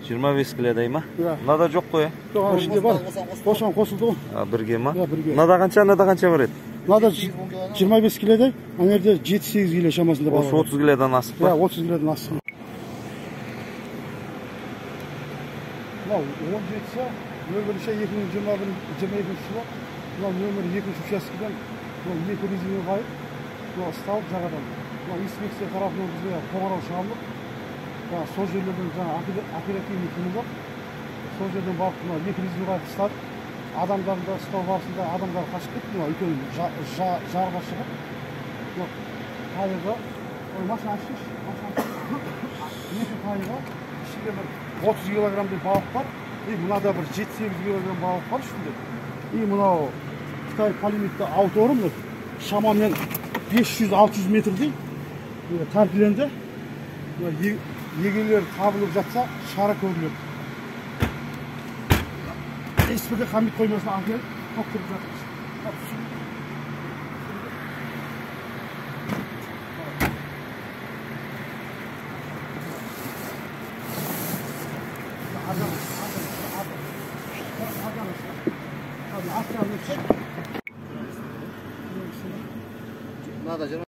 25 килодай ма? Иә. Мынада жоқ қой, ә? Жоқ, ішінде бар. Қосқан қосылды ғой. А, бірге ма? Иә, бірге. Мынада қанша, мынада қанша бар еді? Мынада 25 килодай, ана жерде 7-8 кило шамасында бар. Осы 30 килодан асып па? Иә, 30 килодан асып. Мынау 17-сі, 01-2021 жылы, мынау нөмір 2 учаскеден, мынау екі резина қайық, мынау ұсталып жағадан. Мынау инспекция тарапынан бізге қоңырау шалынып, сол жерлерден жаңа оперативный қимылдап, сол жерден барып мынау екі резина қайық ұстадық. Адамдарды да ұстау барысында адамдар қашып кетті, мынау үлкен жарға шығып, мынау қайығы, машина ашшы, екі қайығы, ішінде бір 30 килограммдай балық бар, и мынада бір 7-8 килограмм балық бар үстінде. И мынау Қытай полимитті ауторы мына шамамен 500-600 метрдей тәркіленді. Егелер табылып жатса, шара көріледі. СПК Хамит қоймасына әкеліп тапсырып жатырмыз. Надо.